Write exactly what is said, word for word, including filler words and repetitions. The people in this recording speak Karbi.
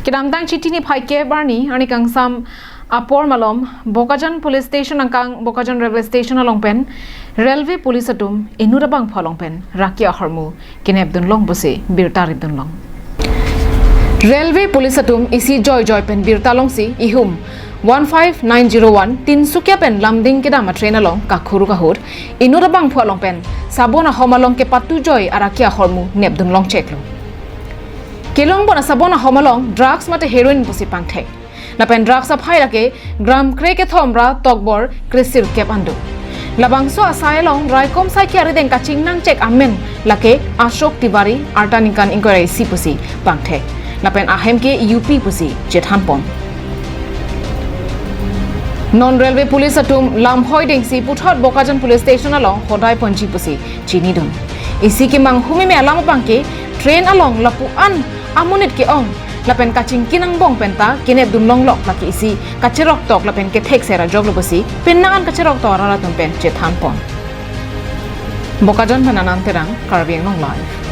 Kedamtang Chiti niphai kep arni, arni kangsam apor malom, Bokajan Police Station angkang Bokajan Railway Station along pen Railway Police atum inut abangphu along pen raki ahormu kenepdunlong pusi birta ripdunlong. Railway Police atum isi joijoi pen birta longsi ihum one five nine zero one Tinsukia pen Lumding kedam a-train along kakhuru kahur inut abangphu along pen sabon ahom along kepatujoi araki ahormu nepdunlong cheklo. Kelongbon asabon ahom along drugs mate heroin pusi pangthek. Lapen drugs aphai lake gram kre kethom ra tokbor kresirkep an do. Labangso asai along raikom saikhi arideng kachingnang chek amen lake Ashok Tiwari, arta ningkan ingkoi ra isi pusi pangthek. Lapen ahem ke U P pusi chethanpon. Non Railway Police atum lamhoi dengsi puthot Bokajan Police Station along hodai ponji pusi chinidun. Isi kemang humime alam abangke train along lapu-an amonit ke-ong lapen kachingki angbong penta kenepdunlonglok lake isi kacheroktok lapen kethekser ajoklo pusi penang an kacheroktok arat atum pen chethanpon. Bokajan pen Anand Terang, Karbi Anglong Live.